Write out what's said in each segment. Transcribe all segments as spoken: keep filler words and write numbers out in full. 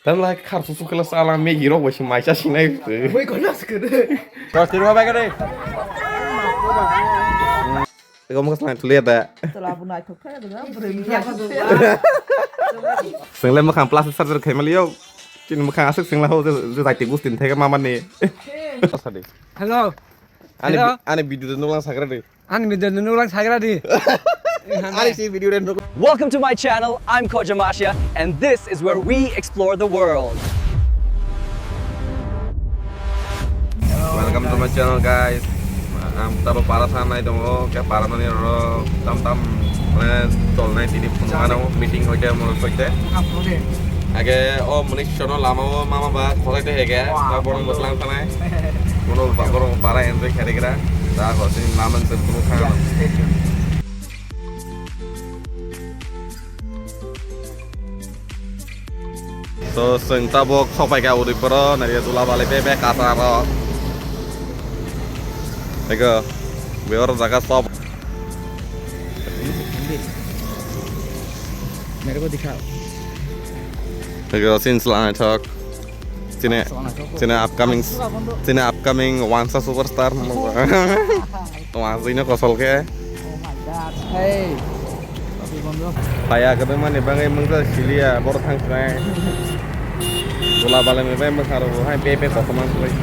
Tam lai khar susu kela sala Maggie rok bai se mai cha sinai. Wei kono skede. Tor tir ba bai kare. Ego mo sang tulia da. Tola bu nai thok kha da bro. Sengla mo kham plastic surgery khai mali yo. Tin mo kham asuk sengla ho je jai tik bus tin thega mama ni. Asadi. Hello. Ani Hello. Ani video de nuklang sagra de. Ani video de nuklang sagra de. Ani si video de nuk. Welcome to my channel. I'm Kojamasha, and this is where we explore the world. Welcome to my channel, guys. Ang tabo para sanai tongo, ke para nani ro tam tam mane tolnai tini phunukmano meeting hoite mo hoite. Age o muni sono lama o mama ba khosai te hege, ba borong boslang sanai. Kono ba borong para enjoy khare gira. Da ho sini laman se phunuk kha. So, chwng tabuk sokphaikha Udaipuro, naiya dula bali bebak kasa rok. Ego, beor jaga sob. मेरे को दिखाओ। Ego, scenes la naithok. Chini, chini upcoming, chini upcoming wansa superstar. Wansa ino kosol khe. Oh my God. Hey. Paya kwbangmani bagwi mungsa siliya, borok thang sinai. Dula balai ni bai mwkhang rok bo hai pe pe kosom ang bai.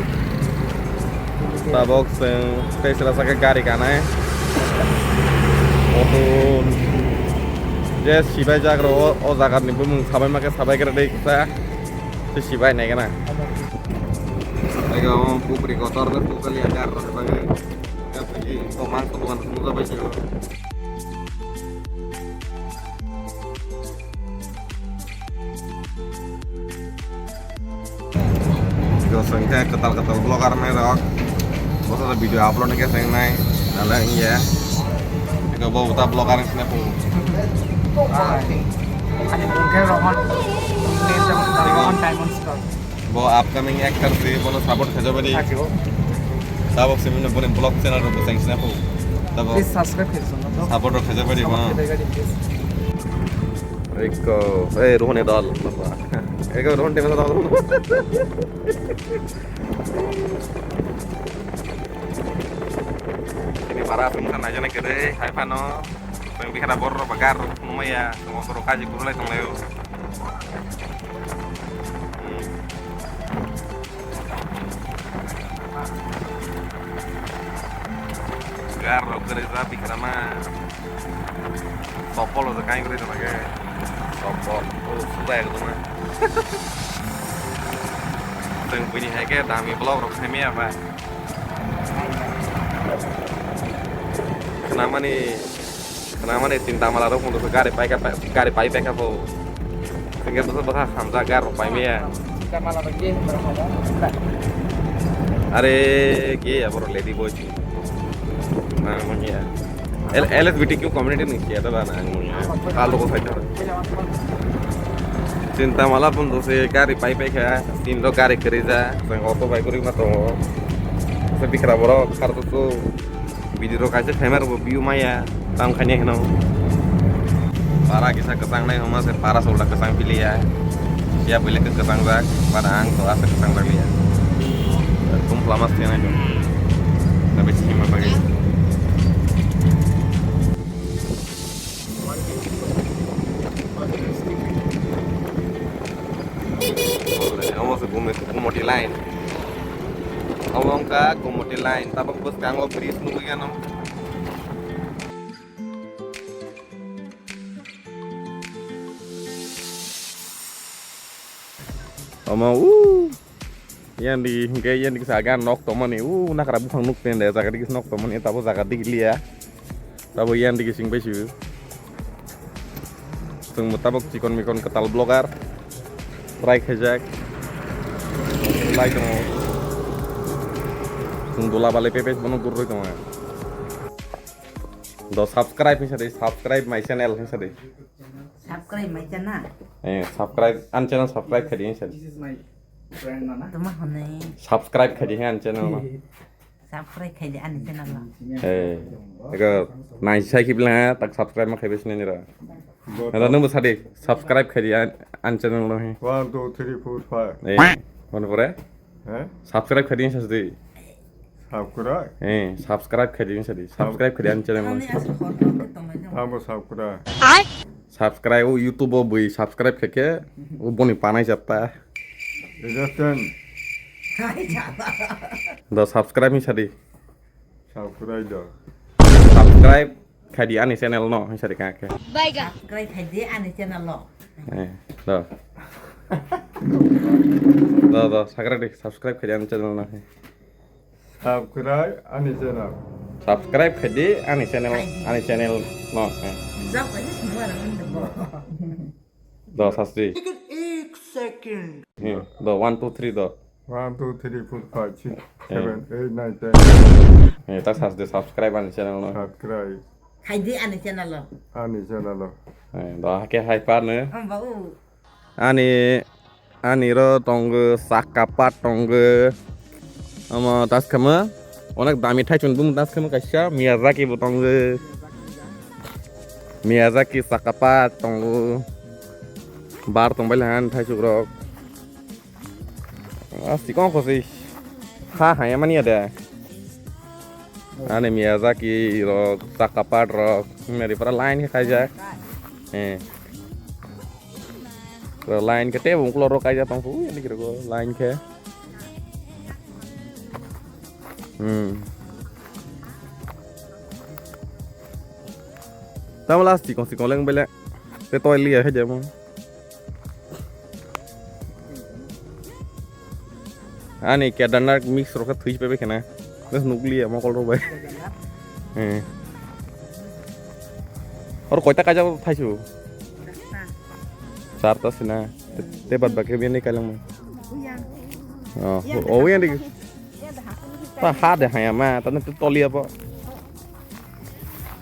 Tabok chwng tei sila saka gari kanai. Auto. Je sibai jak rok o, o jaga ni bumung sabai ma khe sabai kre dei kisa. Te sibai nai gana. Ego pukri kotor le pukali agar rok bagwi. Kapili tomang tomang muda bai sego. Ego sengke ketal ketal vlogger nai rok. Bosa video upload nai ke seng nai. Nala iya. Ego bo uta vlogger sini pung. Ani mungke Rohan. Ini Rohan Diamond Store. Bo upcoming actor si, bono support khaja bari. Achibo. Tabok simi no boni vlog channel ro bosang sina phu. Tabok. Please subscribe khaja song, no? Support ro khaja bari, ma. Support khaja bari, please. Eko, eh, Rohon e dal. Eko, Rohon e dal. Ini para sungsa najana kere, hai pano. Yang bikara bor ro bagar ro, numaya, motor kaji kurulai tong layo. Gar rok kwrwi jak bikrama. Sopol rok kain kwrwi tong lage. Sopol. Oh, suda ekdom. Tong bini hai khe dami vlog rok khaimaya bai. Khnamani, khnamani Chintamala rok phone rok gari paikha, gari pai paikha bo. Sengke bwsa bwsa hamjak gar rok paimaya. Chintamala rok ge hwnba rok. Are ge aboro lady boy si. Na manya. L-, L S B T Q community ni siya da ba na manya. Kal rok sai da. Chintamala phone rok se gari pai paikha, tin rok gari kwrwi ja, seng auto bai kwrwi ma tongo. Se bikra borok khar tu. Video rok kaisa khaima rok bo view maya, tamo khaini hino. Para kisa kwchang nai hwnma se para se ulta kwchang piliya. Siya bwle khe kwchang jak, para ang to asa kwchang jak liya. Tum plama se nai do. Na besi hima bagi. Omo se Gumoti line. Omo wngkha Gumoti line. Tabuk bwskango bridge nugwi gano. Omo, u. Yang di, hingke yang di saga nok tomani, u, nakara buphang nuk tende, jaga digi nok tomani, tabo jaga digi liya. Tabo yang digi sing bai sibu. Chwng bo tabok chikon mikon kwtal vlogger. Try khaijak. Lai tongo. Chwng dola bale pepe bono gurroi tongo. Do subscribe hinsa de, subscribe my channel hinsa de. Subscribe my channel. Eh, subscribe, an channel subscribe khaidi hinsa de. This is my friend, Nana. Tuma hone. Subscribe khaidi hin an channel no. Subscribe khaidi ani channel no. Eh, ego nai sai kibla tak subscribe ma khaibe sinani ra. Hello, nungbo sadi, subscribe khaidi an, an channel no he. One, two, three, four, five. Eh, one pore? Eh? Subscribe khaidi sa sadi. Subscribe? Eh, subscribe khaidi sa sadi. Subscribe khaidi an channel no. Tambo subscribe. Subscribe o YouTube o bui subscribe khe khe o boni panai jatta. Ejastan. Do subscribe ni sadi. Subscribe do. Subscribe khaidi ani channel no, hinsa de kake. Baiga. Subscribe khaidi ani channel no. Eh, do. Do, do, subscribe de, subscribe khaidi ani channel no. Subscribe ani channel. Subscribe khaidi ani channel, ani channel no. Eh. Jab khaidi semua orang ini. Do sasri. Ek second. Hmm. Do one, two, three do. One, two, three, four, five, six, seven, eight, nine, ten. Eh, tak sasri subscribe ani channel no. Subscribe. Khaidi ani channel lo. Ani channel lo. Eh, do hake hai par ne. Om ba u. Ani, ani ro tongo, sakapat tongo. Omo taskama onek dami thaichung bum taskama kaisa Miyazaki bo tongo. Miyazaki sakapat tongo. Bar tongbai lahan thaisuk rok. Ah, sikong kosi. Ha, ha, ya mani ada. Ani Miyazaki rok, sakapat rok. Meri para line khe kaijak. Eh. Line khe tebo ukulok rok kaijak tong phu, ini kira line khe. Hmm. Tamo last sikong sikong leng bele. Te toy liya khe jemo. Ani Kedarnath mix rok khe thwi pepe khena. Bes nukliya mokol rok bai. Eh. Or koita kaijak thaisu? Charta sina. Te, te bad bakhe bini kailang mo. Oh, oh, yang di. Ta ha de haya ma, ta ne toli abo.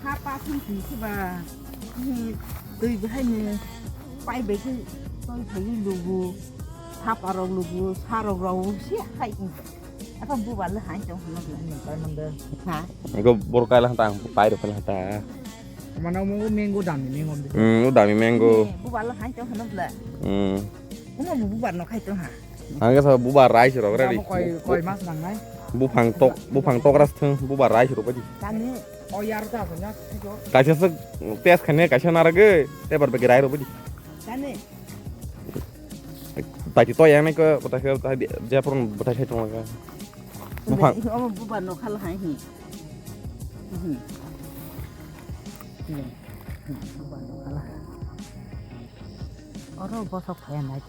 Ha pa thung thung si ba. Ni twi bahai ni pai bai ki toi thai lugu. Ha pa rok lugu, sa rok rok si hai. Apa bu bal hai tong hno ni pa nang de. Ha. Ego bor kai lang tang pai ro kai lang ta. Mana mo mango dam ni mango. Hmm, u dami mango. Bu bal hai tong hno bla. Hmm. Uno bu bar no khai tong ha. Ang khe sa bubar rice rok ready. Koi, koi mas nangnai. Buphang tok, buphang tok ras thung, bubar rice rok badi. Kani, o yar ta sa nya, siko. Kaisa se test khane, kaisa narage, te bar bagi rai rok badi. Kani. Tachi to yang ne ko, bata khe, ta dia, dia pron bata khe tong ka. Buphang. Omo bubar no khala hai hi. Hmm. Hmm. Hmm. Bubar no khala hai. Oro bosok phaya nai.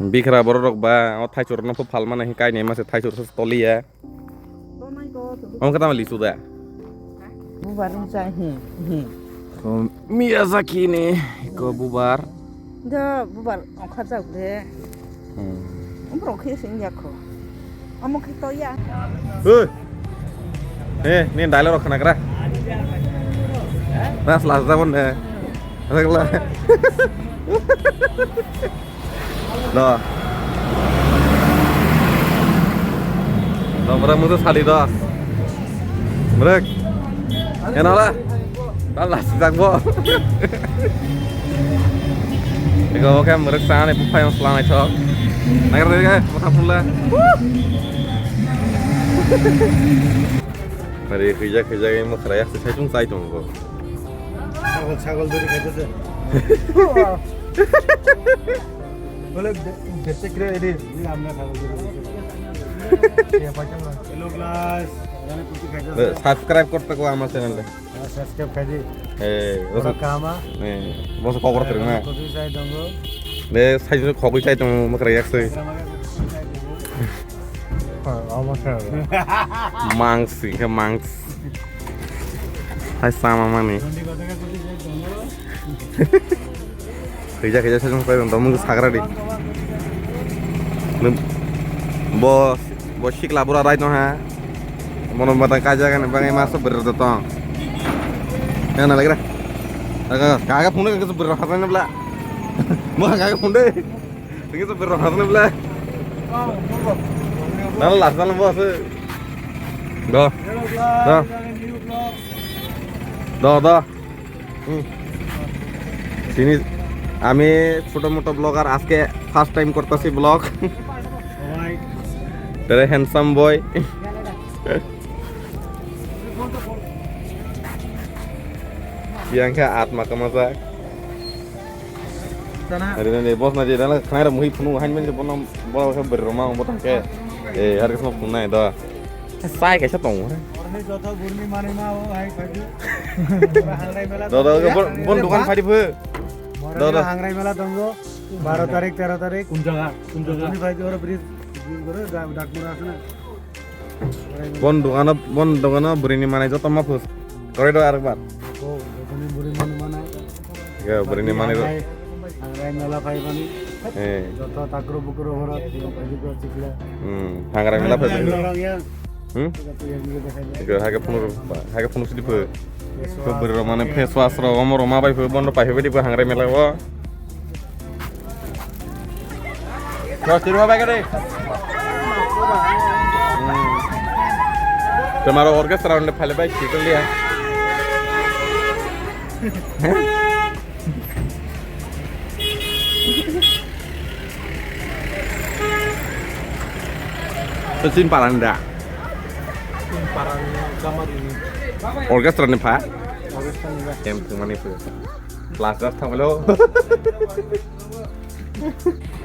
Bikra borok rok ba o thaichur no phalma nai kainai mase thaichur se toliya. Omo kata lisu da. Bubar rung cha hi hi. Ko Miyazaki ni ko bubar. Do bubar ongkha jak de. Hmm. Umrok khe sing ya ko. Omo khe to ya. Oi. Eh, ni dialogue rok khana kra. Nas last jabon de. Asakla. Do. Do, bwrwk muitu sadi do. Bwrwk. Eno la. Dal la sijak bo. Ego oke bwrwk sa ani buphai sla naithok. Nagar de motha phunla. Ari khijak khijak imo khara yak sai chung chai tongo. Sagol, sagol duri khaitase. Bole, bechekre edi, ni amna sagol duri. Ya, pachang la. Hello, class. Jane kuchi khaitase. Subscribe korte ko ama channel le. Ah, subscribe khaidi. Eh, boso kama. Eh, boso kokor terima. Kuchi sai dongo. Le, sai khogoi sai tongo, makra yak sai. Mangs, ke mangs. Hai sama mani. Khaija khaija sajung pai dong, mung sagra di. Bo, bo sikla bura rai no ha. Mono mata kaja kan bang mas ber do tong. Ya na lagra. Kaga phone ke ber hasan bla. Mo kaga phone. Tengah tu berapa tu bela? Dalam lah, dalam bos. Dah. Dah. Dah, dah. Hmm. Ini ami choto moto vlogger, ajke first time kortasi vlog. Tere handsome boy. Yang khe atma kemajak. Sana. Hari ini bos na jadi lah, kena ada muhi penuh, hanya macam bono bono ke berroma, bono ke, eh, hari semua punai dah. Sai kaisa tongo. Orni joto burni manima o hai phaidi. Hangrai mela. Do do, bon, bon dukan phaidi pho. Do do. Hangrai mela tongo. Baro tarik, tero tarik. Kun jaga? Kun jaga? Jotoni phaidi oro bridge, bridge gore, dak mura asna. Bon dogano, bon dogano burini manai joto ma phus. Kore do arekbar. Ko, jotoni buri manu manai. Ga burini manai ro. Hangrai mela phaibani. Eh. Joto takro bukro horo, phaidi ko chikla. Hmm, hangrai mela phaibani. Orang yang. Hmm? Ga hage phunu, hage phunu sidi pho. Ko buri ro mane face wash ro, omo ro ma bai pho, bon ro pai pho di pho hangrai mela o. Dos, tiro, bai, kade. Hmm. Tomorrow orchestra onde phale bai, sikul dia. To chin parang da. Chin parang kamari ni. Orchestra ni pha? Orchestra ni ba. Tem thumani pha. Last last thang lo.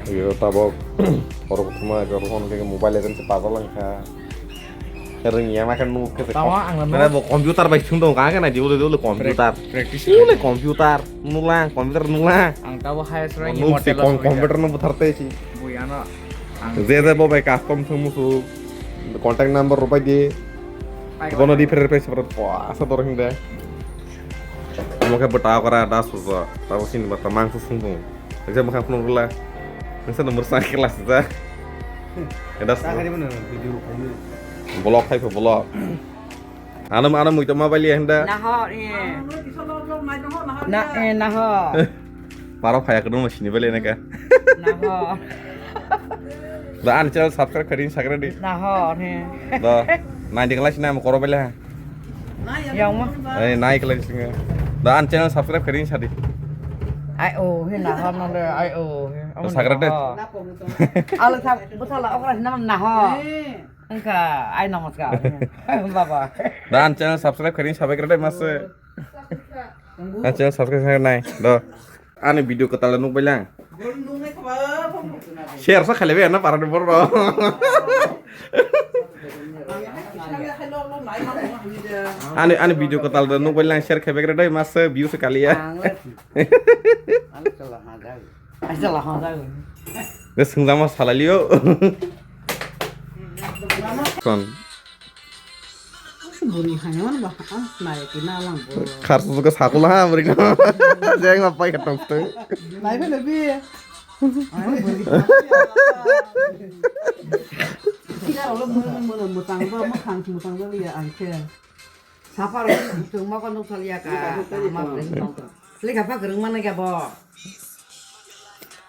Iyo tabok. Oro thuma oro hon ke Mobile Legends se pajal langkha. Ring ya makan nuk ke. Tawa ang na bo computer bai sung dong ka na di ule ule computer. Practice. Ule computer nulang computer nulang. Ang tawa highest rank nuk si computer no buthar te si. Buyano. Je je bo bai custom thung musu. Contact number rupai di. Bono di fere pes pura. Wah, asa dorong hingda. Omo khe bwta okra da sujo. Tabo sini bata mangsa sungkung. Eksa bwkhak phunuk rwla. Noksa no mwrwsang khe lasi da. Eda. Video khayo. Vlog khai pho vlog. Ano ano muitu ma bali henda. Naho eh. Na eh naho. Paro phaya kudu ma sini bali neka. Naho. Da an channel subscribe kharing sakra di. Naho eh. Da. Nai dikla sini am koro bali ha. Yang ma. Eh, nai khlai singa. Da an channel subscribe kharing sadi. Ai o he naho no le ai o he. Sakra de. Alo sa bwsala okra hinam naho. Engka ai namaskar. Baba. Da an channel subscribe kharing sabai kra de mas. An channel subscribe kharing nai. Do. Ani video kwtal nukbai lang. Share sa khailaibai na para ni borok. Ani ani video kwtal nukbai lang share khaibai kra de mas views kaliya. Ang le chala ha jai. Ai chala ha jai. Ge swngjama salai liyo. Son. Buri hanya mana bah? Ah, naik ini alang buru. Khar susu ke sakula ha buri no. Jeng apa ya tong tong. Naik mana bi? Ai buri. Kita orang mana mana mutang ba, mutang mutang ba liya angke. Sapa ro chwng mokol nuk saliya ka, tama bwrwi tong tong. Lekha pha kwrwng mano khe bo.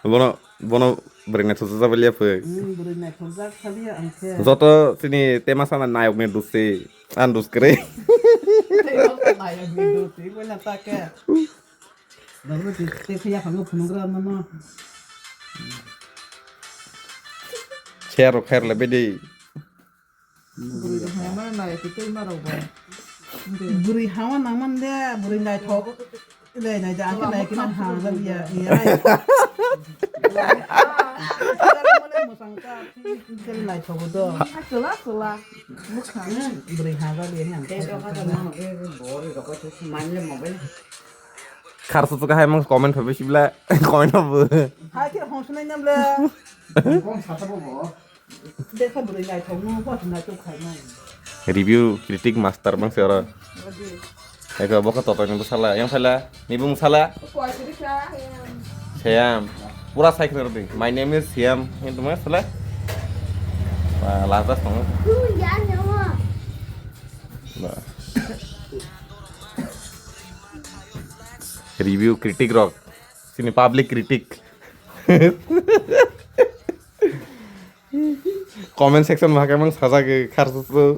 Bono, bono bwrwi naithok jak baliya phe. Hmm, bwrwi naithok jak saliya ang khe. Joto chini tema sana nayok ni dusi, an dus kwrwi. Tei bo nayok ni dusi, bo na ta khe. Dogro ti, te phiya pha phunuk ra mano. Share rok khair le bedi. Bwrwi rok hwnwi mano nai twi twi ma rok bo. Bwrwi hama nang man de, bwrwi naithok. Nai nai de, ang khe nai khe nang ha jaliya. Mwsang ta, khe naithogo do. Chwla, chwla. Bwrwi ha jaliya, ang khe. Khar susu kahai mang comment phaibai sibla, comment phaibai. Hai khe hong sunai nam le. Kong sata bo bo. Dekha bwrwi naithokno, bo naithok khaimani. Review critic master bangsi oro. Eko bokha totoni bwsala, yang phaila, ni bung sala. Siam. Pura sai khna rwdi. My name is Siam. Hintu ma sala. Ba, lazas tongo. Ba. Review critic rok. Sini public critic. Comment section ma khe mang sajagwi kharsusu.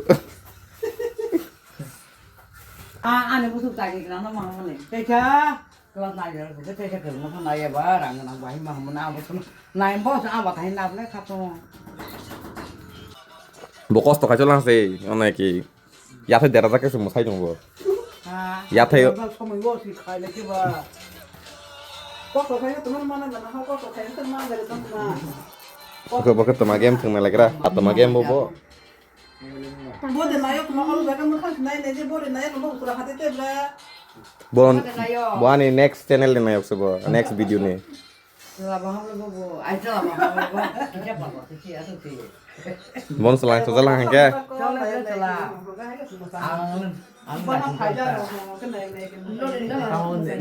Ah, ani busuk tagi kena no mang mani. Teka. Class nine, class nine, class nine, ba, rang nang bahai ma hamna, abo tong, nine bo sa, abo tai na, le khato. Bo kosto khai cholang se, onai ki. Yathai dera jake se mwsai tong bo. Ha. Yathai. Ba, somoi bo si khai le ki ba. Kosto khai tong mana na, ha, kosto khai tong mana le tong na. Oke, bo khe toma game thwng na legra. A toma game bo bo. Bo de nayo kuma ol jaga mo khang nai ne je bo de nayo mo pura hate te bla. Bon, bo ani next channel de nayok se bo, next video ni. Chwla baham le bo bo, ai chwla baham le bo. Kisa pa bo, kisa asuk si. Bon chwla chwla hangke. Chwla le chwla. Ang, ang.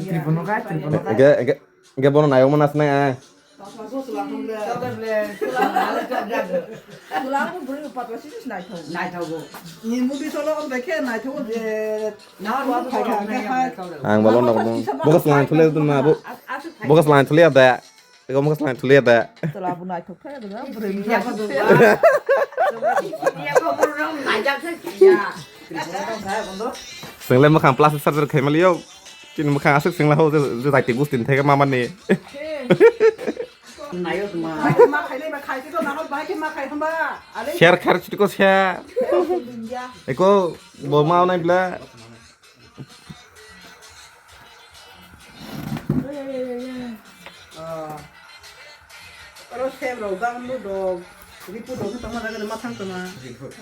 Tripono ka, tripono ka. Ge, ge. Hingke bono nayokmano asnai ang. Ang balo nokno. Bokas lang thule tu ma bo. Bokas lang thule da. Eko bokas lang thule da. Senglen makhang plastic surgery khai mali yo. Chini mwkhang aswk sengla ho, je, je jai twi bus tin thai ka mama ni. Nayo tuma. Share, share, chiko share. Eko, bo ma nai bla. Oro sem rok dang lu dog, report rok tongma jaga ma thang tongma.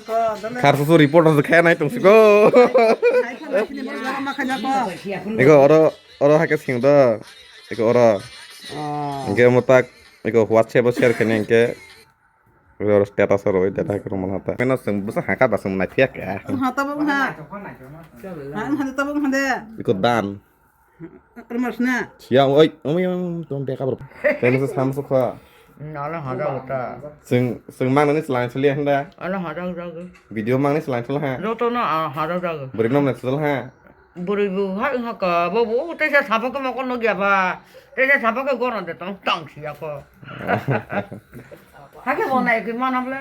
Ko dole. Khar susu report rok khe nai tong siko. Hai kha lai sini bor jaga ma kha jako. Eko oro, oro hake sing do. Eko oro. Oh. Hingke mo tak, eko WhatsApp o share khe hingke. Oro status o roi data khe rwmani hata. Keno chwng bwsa haka ba chwng naithiya khe. Wngha tabuk wngha. Ha, wngha de tabuk wngha de. Iko dan. Rwmasna. Siya, oi, oi, oi, tong beka bro. Keno se sam sukha. Nala haja uta. Chwng, chwng mangnani chwlang chwliya hwnda. Ala haja uta. Video mangnani chwlang chwla ha. Joto no, ah, haja uta. Bwrwi nokni chwla ha. Bwrwi bo hai wngkha ka, bo, bo teisa sabo khe mokol nukya ba, teisa sabo khe goron de tong tong siya kho. Hakhe bo nai khe mana bwle.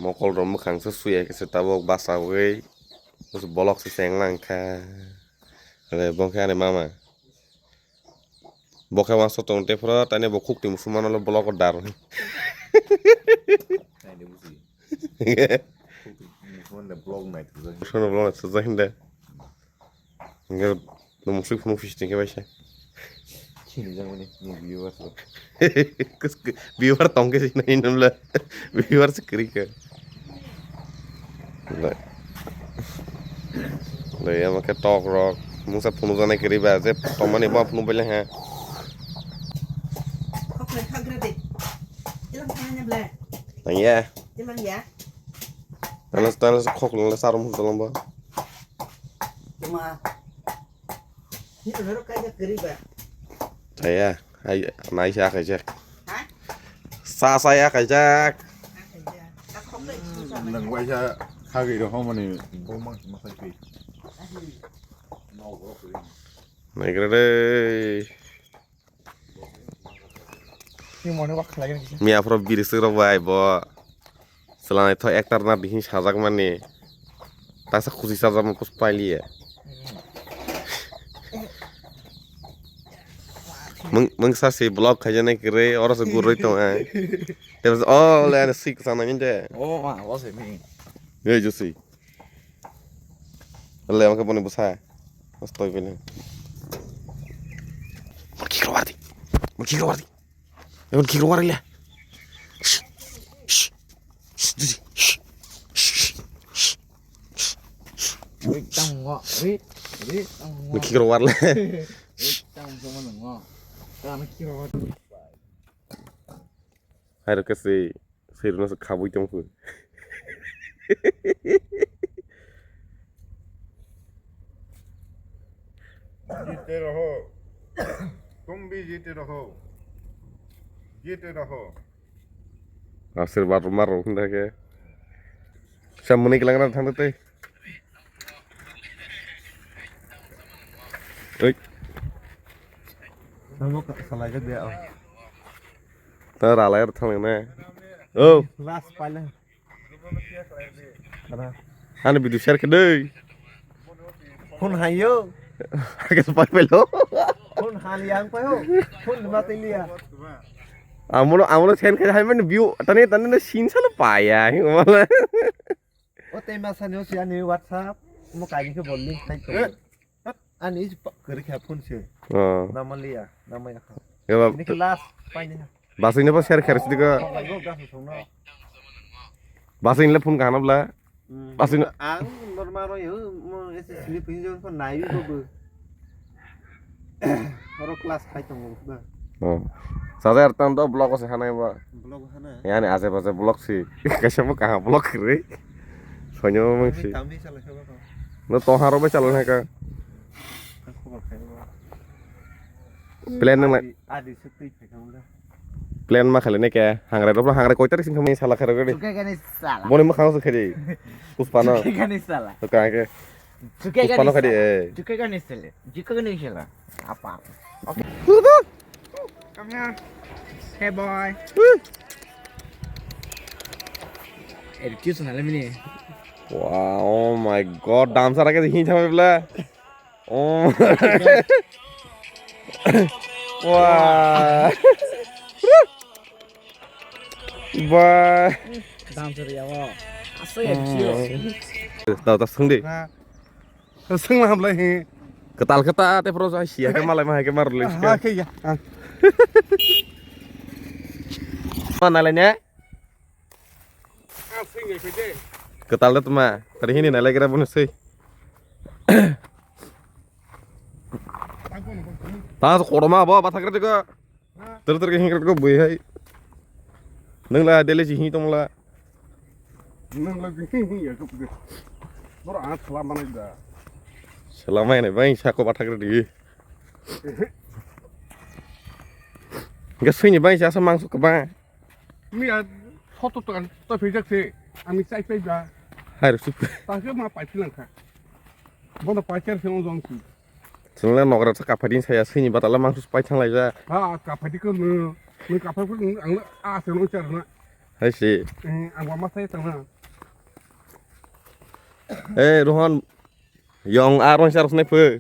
Mokol rok mwkhang se suya khe se tabuk basawi, bolok se chenglang kha. Re, bo khe ani mama. Bo khe uansuk tong tei phoro, taini bo khuk twi musulman ulo block o dar. Naidi busi. Musulman de block nai thajak. Musulman block nai thajak hinde. Hingke no musuk phunuk phisi tingkhe baisa. Chini jang mani, ni viewer so. Viewer tongkhe sini hinamla. Viewer se kwrwi kha. Lai. Lai, amo khe tok rok. Mungsa phunu janai kwrwi ba, je tongmani bo phunu bele ha. Khok lai khagra de. Ilang thangna ble. Nang ya. Ilang ya. Tala, tala khok lang sarum hu lang ba. Tuma. Ni to nero kai kwrwi ba. Aya, ai, nai sa kaijak. Ha? Sa sa ya kaijak. Nang waisa khagwi rok homoni bomang masai twi. Naigra de. Ni mone wak khlai gani kisa. Miya phoro biri sik rok bai bo. Chwla naithok actor na bihi sajak mani. Tasa khusi sajak ma pus pailiya. Mung, mung sa si vlog khaijana kwrwi, oro se gurui tong ai. Tebes, oh, le, ana sik sana ngin de. Oh, ma, what's it mean? Ye, juicy. Le, oke, boni busa. Mas toy bini. Mo kikro wardi. Mo kikro wardi. Mo kikro wardi le. Shh. Shh. Shh, juicy. Shh. Shh. Shh. Shh. Wait, tang ngo. Wait. Wait, tang ngo. Mo kikro warle. Wait, tang ngo, ngo. Tang kikro wardi. Hai ro kasi. Sirno se khabui tong kho. Jite raho. Tum bhi jite raho. Jite raho. Asir bar mar ro hunda ke. Samuni kelang ran thang te. Oi. Namo salai ke dia. Ta ralai thang ne. Oh. Last pala. Ani video share khe dei. Phone hayo. Hakhe pai pelo. Phone hali ang payo. Phone ma tiliya. Amulo, amulo send khai hai mani view tani tani na scene sala paya. Wala. O tema sani o si ani WhatsApp. Mo kaini ke bolli khai to. Ani is kere kha phone se. Oh. Namaliya, namaya kha. Ini ke last paini ha. Basing ne pa share kher sidi ka. Basing le phone kahana bla. Basing ang normal roi ho mo ese sini pinjol ko nai ko bo. Oro class khai tongo ba. Oh. Sajar tang do blog se hanai ba. Blog hana. Yani aje baje blog si. Kaisa mo kaha blog re. Sonyo mo si. Tamni chala kha ba. No to haro ba chala na ka. Khobor khai ba. Plan nang lai. Adi se twi phai kha ba. Plan ma khale ne ke hangrai rok hangrai koi tarik sing khamani sala khairok ready. Chukai gani sala. Boni ma khang se khedi. Puspa no. Chukai gani sala. To ka ke. Chukai gani sala. Chukai gani sala. Chukai gani sala. Apa? Come here. Hey boy. Eh, cute na lemini. Wow, oh my god, dancer ke hin chama bla. Oh. Wah. Wah. Dam suri ya mo. Asai ya sio. Tau ta sung di. Sung ma hamlai hi. Ketal keta te pro sa sia ke malai ma ke mar le. Ha ke ya. Mana le ne? Ketal de tuma, tadi hini nai lagi rabun sei. Tang koroma bo bathak rati ko. Ter ter hing ko bui hai. Nang la dele ji hi tong la. Nang la ji hi ya ko. Bor a salam mana da. Salam mai ne bai sa ko bathak rati. Ga sui ni bai sa sa mangso ko ba. Miya soto tokan to phijak se, ani chai pai ba. Hai rw suk. Ta ke ma pai philang kha. Bono pai char se ong jong si. Chwngla nogra sa kaphadin saya sini batala mangsus pai thang laija. Ha, kaphadi ko no. No kaphadi ko ang a se no char na. Hai si. Eh, ang wa ma sai tang na. Eh, Rohan, yong a rong char snai phu.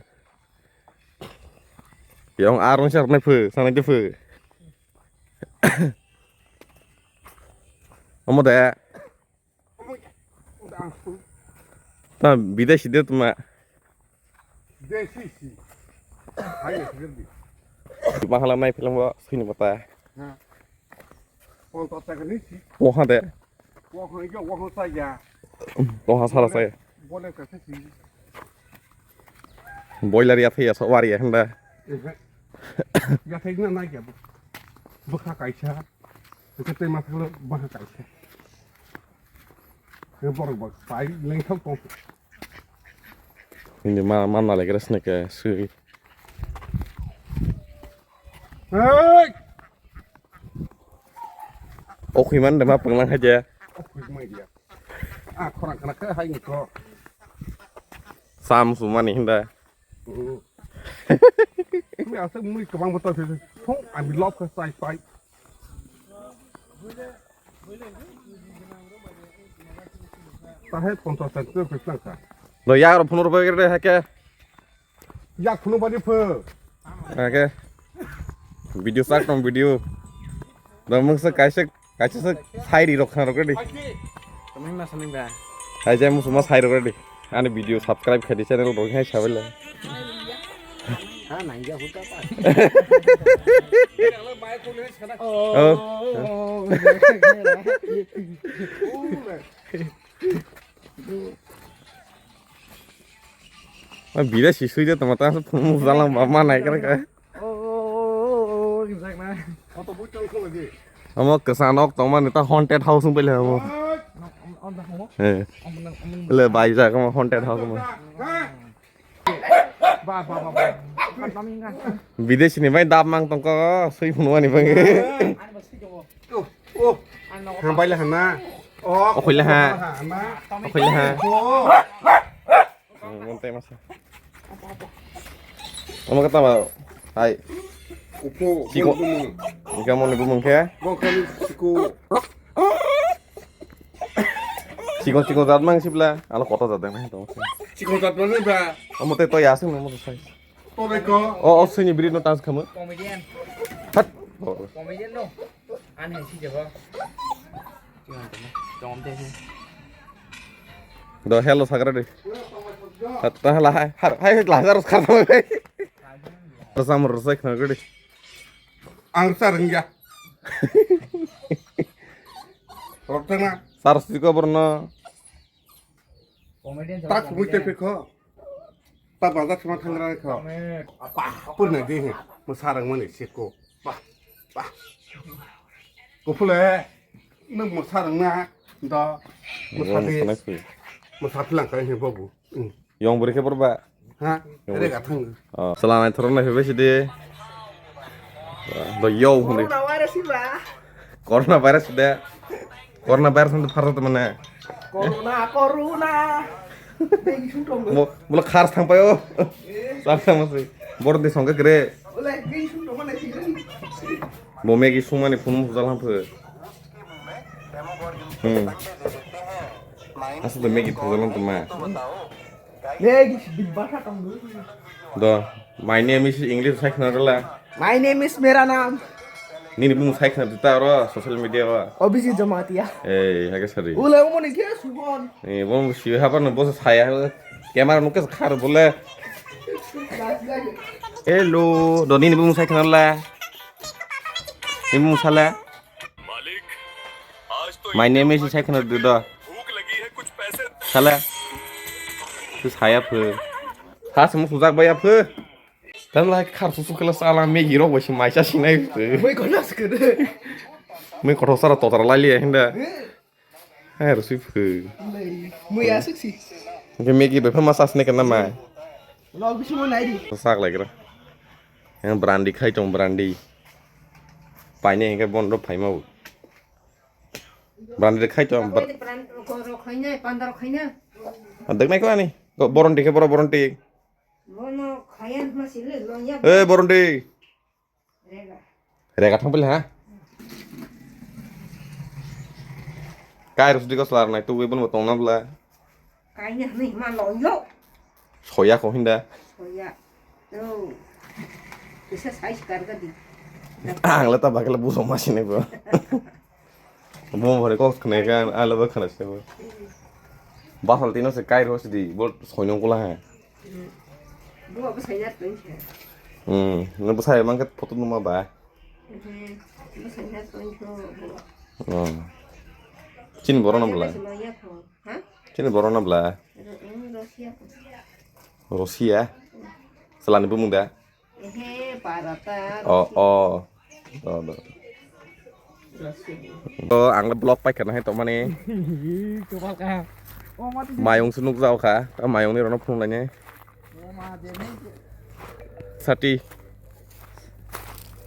Yong a rong char snai phu, sanai de phu. Omo de. Ta bidai si de tuma. Desi si. Hai ya sir di. Mahala mai film bo sini bata. Ha. Pon to ta ni si. Oha de. Oha ya, oha sa ya. Oha sara sa. Bole ka si. Boiler ya thaya so wari ya handa. Ya thai na na ya. Bukha kaisa. Hwnkhe tei mathangno baha kaisa. Hwnkhe borok bo pai lengthok tong. Hindi ma, ma nalaigra sini ke sui. Hey! O khui man de ma panglang haja. O khui mai dia. Ah, khorang khana khe hai ni kho. Sam sumani hinda. Kumi aswk mui kwbang bo tongphio. Thung, ami love khe chai pai. Tahai ponchas taka khe nang kha. Do yak rok phunuk rwbai gre hake. Yak phunuk bani pho. Hake. Video sak tong video. Do mungsa kaisa Kaisa sa sairi rok khna rok ready. Tongmani ma samani ba. Hai jai musu ma sai rok ready. Ani video subscribe khai di channel rok hai sabai le. Ha nangya huta pa. Oh. Ah, bida si sui de tama ta phung jalang ba ma nai kar ka. Oh, oh, oh, oh, oh, oh, oh. Omo kwsa nok tongmani ta haunted house wng pailai omo. Eh. Le bai jak omo haunted house omo. Bidesi ni bai dab mang tongko sui phunwani bai. Oh, oh. Hambai le hana. Oh, okhoi le ha. Okhoi le ha. Oh. Hmm, monte masa. Omo kata ba? Hai. Upo, Siko. Bumung. Ika mo ni bumung khe? Bongkani siko. Siko, siko jat mang sibla. Alo koto jat dang nai tong. Chikon tatmani ba. Omo te to yasung no mo to sai. To be ko. O, o sini biri no tas khamu. Comedian. Hat. Comedian no. An hai si jabo. Chikon tatma. Chom te si. Do hello sagra de. Hat ta hala hai. Har hai la har khar ta bai. Rasam rasai khna gede. Ang sa rengya. Rotana. Sar siko borno. Comedian. Tak sumui te pekho. Ta bazar sama thangra kho. Apa purna de he. Masarang mani seko. Bah. Bah. Kopule. Nang masarang na. Da. Masati. Masati lang kai he babu. Yong bwrwi khe borba. Ha? Yong bwrwi. Rega thang. Oh, chwla naithok rok naiphaibaisidhi. Bo yo hwnwi. Corona virus ba. Corona virus de. Corona virus hwnwi pharjak mane. Corona, corona. Bini sung tong. Bo, bo khar thang paio. Chak thang masi. Bor di songke kre. Ole, bini sung tong mane. Bo Maggi sungmani phunum hujal ham phe. Hmm. Asuk de Maggi hujal ham tongma. Maggi si big basa tong. Do, my name is English sai khna rwla. My name is Mera Naam. Nini bumung sai khna dita oro social media o. Abhijit Jamatia. Ei, hake sari. Ule umoni khe subon. Ei, bumung si haba no bosa saya. Camera nukhe khar bole. Hello, do nini bumung sai khna rwla. Nini bumung sala. My name is Isai khna rwdi do. Sala. Tu saya phu. Ha, semua sujak baya phu. Dan lai khar susu kela sala Maggi rok bai se maisa sinai phu. Mui kono sukede. Mui kothok sara totra lai liya hinda. Hai, rusi phu. Mui asuk si. Ke Maggi bai pha masa sne kana mai. Lo bisu mo nai di. Sak lai kra. Yang brandy khai tong brandy. Paine hingke bondo phaima bo. Branded khai to, br- Branded brand ko ro khaina, pandar khaina. Deknai ko ani. Ko boronti khe boro boronti. Bono khaya ma sile lo ya. Eh, boronti. Rega. Rega thang pele ha. Kai rus di ko slar nai tu webon bo tong na bla. Kaina ni ma lo yo. Soya ko hinda. Soya. Oh. Kisa size karga di. Ang le ta bakla buso masine bo. Bo bore kok khne kan ala ba khna se bo. Basal tino se kai ro sidi bo soinong kula ha. Bo bo sai na tun se. Hmm, no bo sai mang ke photo numa ba. Hmm, bo sai na tun se bo. Hmm. Chin boro na bla. Bo sai na tun. Ha? Chini borok na bla? Ro-, mm, Russia. Russia? Selani bumung da? Ehe, Bharata, Oh, Russia. Oh. Do, do. Russia. Oh, ang le block paikha na hai tongmani. Ih, kopal ka. Oh, mati. Mayung se nukjao kha. Ta mayung ni rono phunung lainai. Sati.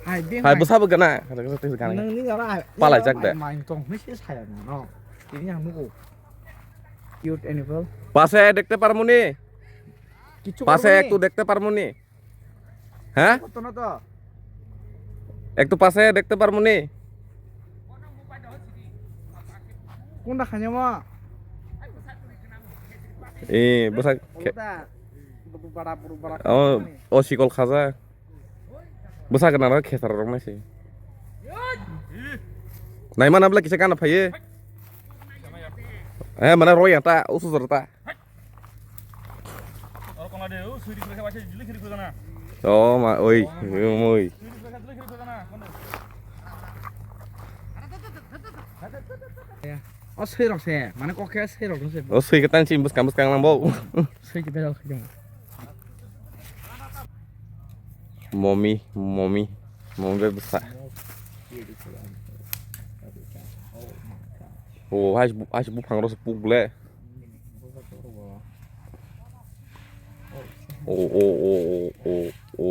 Hai, bwsa bo gana. Nangni jora ai. Palai jak de. Main tong, misi saya no. Tini ang nugo. Cute animal. পাশে দেখতে পারমুনি? Kichu পাশে একটু দেখতে পারমুনি? হ্যাঁ? কত না তো? একটু পাশে দেখতে পারমুনি? কোনটা খাইনি মা? এ, বসা খে- Oda, bada, bada, bada. Oh, oh, sikol khaja. Bwsa gana rok khesar rok nai se. Nai mana bla kisa kana phaye. Eh, mana roi ata, usu jor ta. Oh, ma, oi, oi. O swi rok se, mane kok khe swi rok se. O swi khe tang chim bwskang bwskang nang bo. Swi khe bejal khe. Momi, momi, momi be bwsa. O, hai, hai buphang rok se puk le. O, o, o, o, o, o.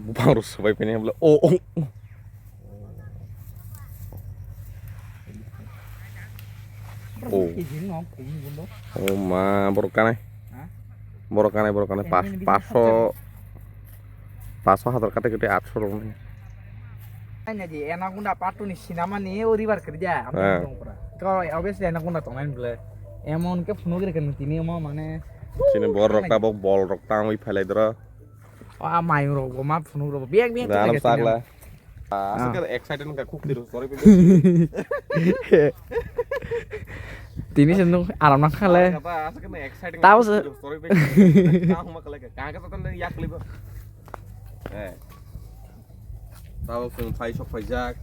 Buphang rok swbai phini bwle. O, o. O. O ma, borok kanai. Ha? Borok kanai, borok kanai. Pas-, pasho, pasho hazar kate kate atsho rok nai. Ai na di, ena gunda patu ni sinama ni o river kiri ja. Ami dong pura. Ko obviously ana kunda tongnai bwle. Emon ke phunuk rikha nung tini omo mane. Chini bor rok tabok bol rok tangwi phailai doro. O a mayung rok bo ma phunuk rok bo biak biak Ram khe sakla. Aswk khe excited wngkha khuk tiro story pe. Tini se nung aram nang khale. Aswk khe excited. Tao se. Story pe. Kang ma kale ka. Kang ka satan yak libo. Eh. Tabok chwng phai sok phaijak.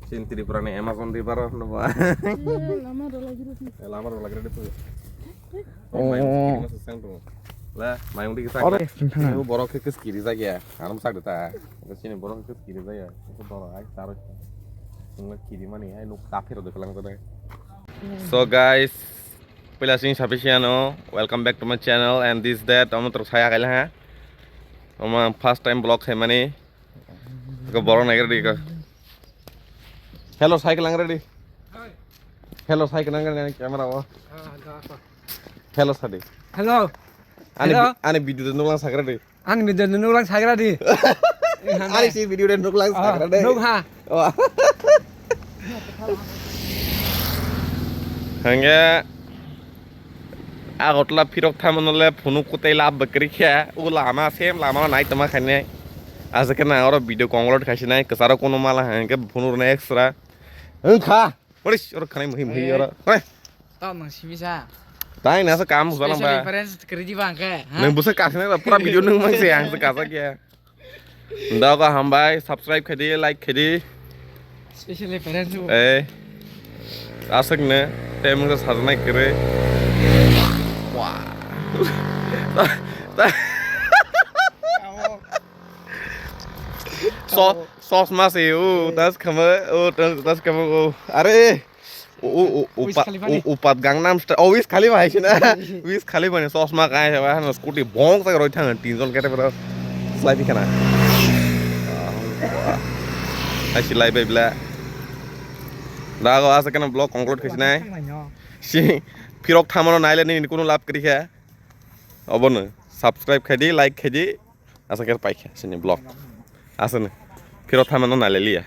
Chini Tripura ni Amazon river o hwnwi ba. Lama rw lagirw di. Eh, lama rw lagirw di. Oh. Mayung kiri masa sang tongo. Le, mayung di kisa. Ore, sing thang. Ini borok khe kis kiri jagya. Anam sak deta. Sini borok kis kiri jagya. Itu borok ai taro. Sungla kiri mani ai nuk kafir do kelang tane. So guys, pila sing sapisiano. Welcome back to my channel and this that. Omo terus saya kaila ha. Omo first time vlog hai mani. Ko borok nai ready ko. Hello, cycle ang ready. Hello, cycle ang ready camera o. Hello, sadi. Hello. Ani Hello. Ani video de nulang sakra di. Ani video de nulang sakra di. Ani si video de nulang sakra di. Nuk ha. Hangya. Agartala phirok thaimano le phunuk kwtai lab bwkrwi khe, o lama same lama nai tongma khainai. Aswk khe nang oro video conclude khaisinai, kwcharo kono mala hangkhe phunuk rwna extra. Wngkha. Ore, oro khanai muhi muhi oro. Ore. Tao nang sibisa. Tai nasa kam hubalang ba. Special reference kwrwi di ba hangkhe, ha? Nang busa kasina ba pura video nang mang se ang se kasak ya. Dago hambai, subscribe khaidi, like khaidi. Specially parents bo. Eh. Aswk ne, tei mungsa sajnai kwrwi. Wah. So, sosma se, oh, das khama, oh, das, das khama, oh. Are. O, o, o, Wiz upa-, Khalifa ni. O, upat Gangnam Style. O, Wiz Khalifa hai sina. Wiz Khalifa ni chosma kai hai, hai, scooty bong sak roi thang, tin jon kete bro. Slai di kana. Hai si lai bai bla. Dago asa kana vlog conclude khaisi nai. Si phirok thamano naile nini kuno lab kri kha. Obono subscribe khaidi, like khaidi. Asa khe pai kha sini vlog. Asa ni. Phirok thamano naile liya.